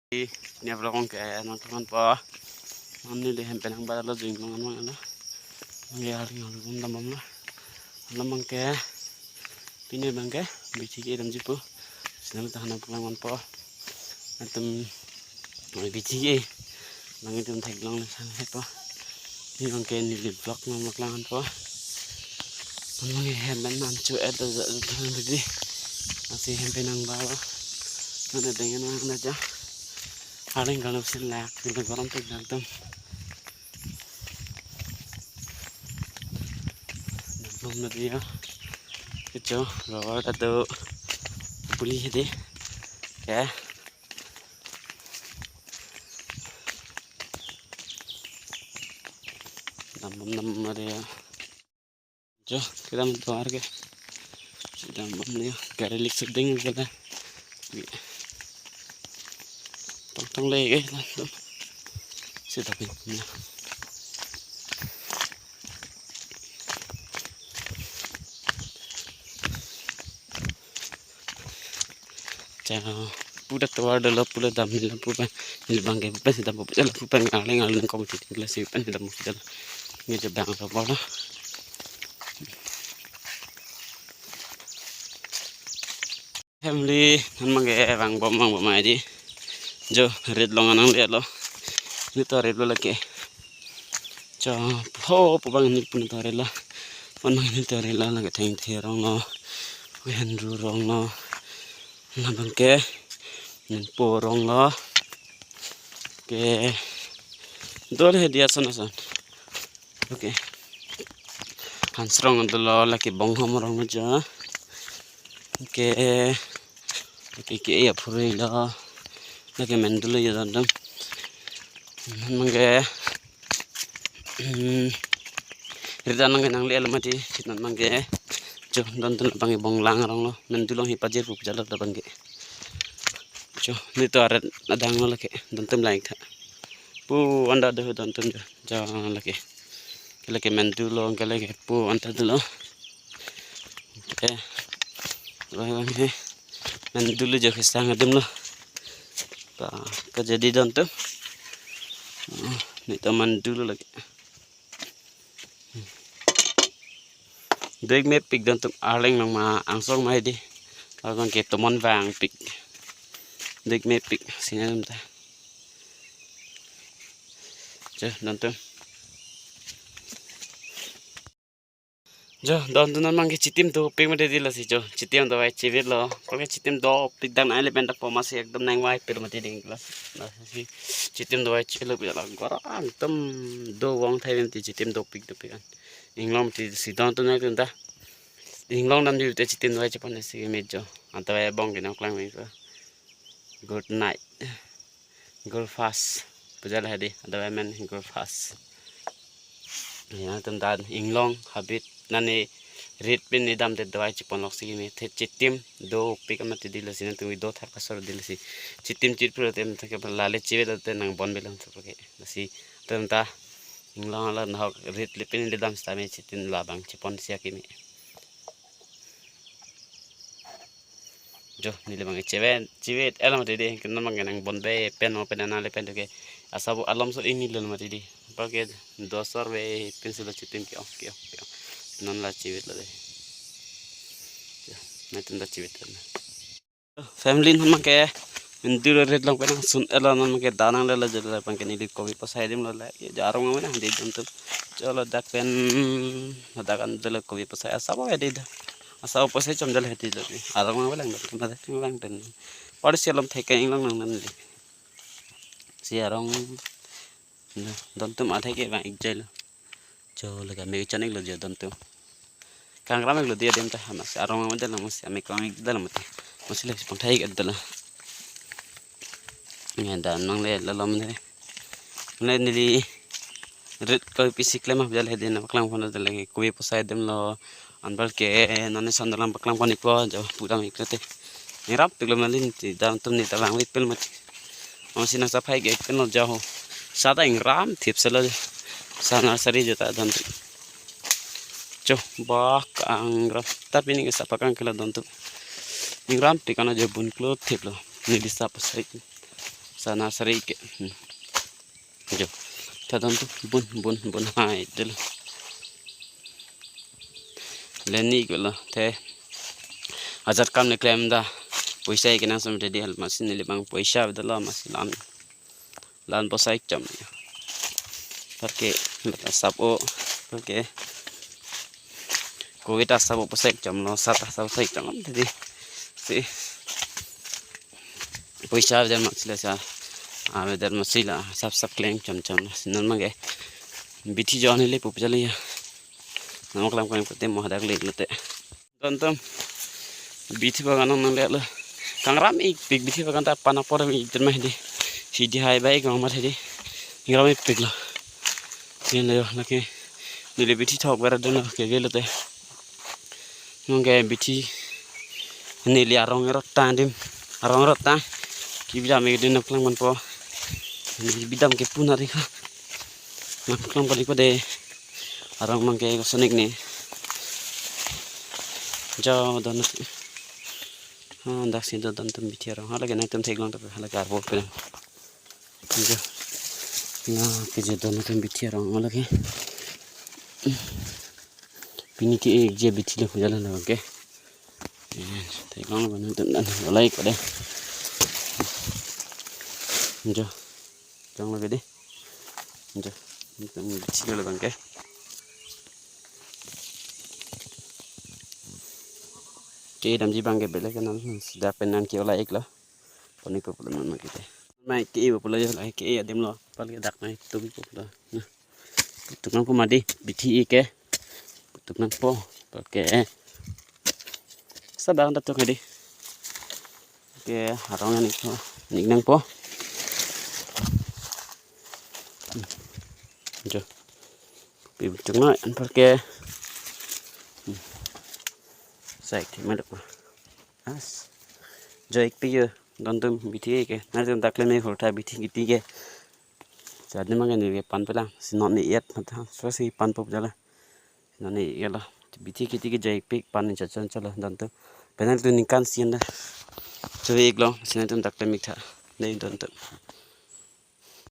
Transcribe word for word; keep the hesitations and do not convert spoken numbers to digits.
Ini vlog ke nang teman po. Mane le hem pen nang ba lo jing nang nang lo. Nang ya ring nang dam bom lo. Alam abang ke pini abang ke bichi ke damji po. Sinam ta hana pulang man po. Atum bichi ke. Nang itum thek long le sang he po. Ini abang ke neli vlog nang vlog lang po. Nang hem pen nang chu et da ja ja bidi. Lasi hem pen nang ba lo. Nang dengan nang na ja. Aling kalau sin lak, neli gorom pek dam tum. Nang na dia. Kecho, rowar ta do. Puli hedi. Ya. Dam bom dam bom dia. Jo, kedam tovar ke. Kedam bom dia. Gari lik seding ke la. Tong tong le ke la. Sita pin. Cha, pu ta tovar dolo, pu ta dam nilo, pu pen neli abang ke pu pen si dam pu pen, pu pen ngarle ngarle kom ti tingla si pen si dam pu pen. Nge je bang ka bolo. Family, nang abang ke vang bom vang bom ai di. Jo, rit long anang le lo. Neli to rit lo lake. Cho, pho, pho abang neli pun to rit lo. Pon abang neli to rit lo lake thengthe rong lo. Pu henru rong lo. Nang abang ke. Nangpo rong lo. Ke. Dole dia son son. Okay. Hans rong dolo lake bonghom rong jo. Okay. Okay, ke ya phurui lo. Lake mendulo ya don dam. Mangke. Hmm. Rita nang nang le mati. Nang mangke. Jo don tun abang bong lang rong lo. Mendulo hi pajir pu jalo da abang ke. Jo, neli to aret adang lo lake. Don tum lang tha. Pu anta do don tum jo. Jo lake. Ke lake mendulo, ke lake pu anta dolo. Okay. Mendulo jo kesang adim lo. Ta, ke jadi don tum. Oh, neli to mendulo lake. Dek mepik don tum arleng nang ma angsong mai di. Abang ke tomon vangpik. Dek mepik sinam ta. Jo, don tum. Jo, don tum nang abang ke chitim dopik mati di lasi jo. Chitim dovai chevit lo. Apor ke chitim dopik dan ai le pen ta po masi ekdom nang vai pir mati ding lasi. Lasi chitim dovai chevit lo pila gorang tum do vong thai mati chitim dopik dopik an. Inglong ti si don tum nang tum ta. Inglong dam di te chitim dovai chepon si me jo. Anta vai bong ke nang klang me ko. Good night. Gul fast. Pujal hadi, ada men gul fast. Ya, tum dan inglong habit nani rit pin ni dam te dovai chepon lok si me the chitim dopik mati di lasi nang tum do thar kasor di lasi. Chitim chit pura tem te ke lale chive te nang bon bilang tu ke. Lasi tum ta inglong ala nahok rit lip pin ni dam sta me chitim labang chepon si akimi. Jo, neli abang ke chevit, chevit, elam mati di, kena abang ke nang bon be, pen mo pen nang le pen ke. Asabo alom so ini lon mati di. Apor ke dosor be, pen sudah chitim ke, oke, oke. Non la chevit lo de. Jo, nang tum ta chevit lo. Family nang abang ke, mendulo rit long pen nang sun elo nang abang ke danang le lo jo le abang ke neli kopi posai adim lo le. Jo arong abang nang di don tum. Jo ladak pen, ladak an jo le kopi posai asabo ya di do. Asa opo se chom jal heti jal. Arong ma lang, ma lang ten. Pori si alom thek inglong nang nang li. Si arong. Don tum athek ke bang ik jai lo. Jo lega me chan ik lo jo don tum. Kangram ik lo dia dem ta hama si arong ma dal mo si ame kang ik dal mo ti. Mo si le si pang thai ik dal. Nge dan nang le lalom ne. Ne neli rit ko pisi klem ah jal hedi na paklang pon dal lagi kopi posai adim lo. Anbar ke nani sandal nang paklang pon iklo jo pudam ik te. Ingram pik lo malin ti dan tum ni ta vangvit pel mati. Mo si nang saphai ke pel lo jo ho. Sa ta ingram thip selo. Sa nursery jo ta don tum. Jo bak angram ta pini ke sapa kang kela don tum. Ingram pik ana jo bun klo thip lo. Neli sap sai. Sana sari ke. Hmm. Jo. Tha dontum bun bun bun hai delo. Leni ko lo the. Ajat kam le klem da. Poisa ke nang som tadi hal masi neli bang poisa delo masi lan. Lan poisa ik cham. Parke mata sap o. Parke. Covid asap o poisa ik cham lo, sat asap poisa ik cham lo tadi. Si. Poisa avedet masi la sa. Avedet masi la sap sap klem cham cham lo. Si non mage. Bithi jo neli pup jali ya. Namak lam kang pute mo hadak le lote. Dontum. Bithi bagan nang le lo. Kangram ik pik bithi bagan ta pan apor ik termah di. Si di hai bai kang mat di. Ngram ik pik lo. Ni le lake. Neli bithi thok bara dun lo ke gelo te. Nung ke bithi. Neli arong rot ta dim. Arong rot ta. Ki bidam ik dun nang klang man po. Neli bidam ke pun ari ko. Nang klang padi ko de. Arong mang ke koson ik ni. Jo don. Ha, dak si do dontum bithi arong. Hala ke nangtum theklong tapi hala ke arvo pe. Jo. Na ke jo dontum bithi arong hala ke. Pini ke ek je bithi lo jalan lo ke. Theklong lo nangtum dan like ko de. Jo. Jong lagi deh. Jo. Ini bithi lo bang ke. Ke damji bang ke bele kanal sida penan ke ola ik lo. Poni ko pulo mama kita. Mai ke ibu pulo jo lai ke adim lo. Pal ke dak mai tum ko pulo. Nah. Tum nang ko madi bithi ik ke. Tum nang po. Oke. Sabang ta tuk di. Oke, arong ani ko. Nik nang po. Hmm. Jo. Pi tuk na an parke. Hmm. Sai ke mana ko. As. Jo ik pi jo. Dontum bithi ke. Nangtum dak le me hurta bithi kiti ke. Jadi makan ni ke pan pelang. Si non ni yet mata. So si pan pop jala. Nani iklo. Bithi kiti ke jo ik pik pan ni chachon chalo dontum. Penang tu ningkan sien da. Cho ik lo, si nangtum dak le mik tha. Dei dontum.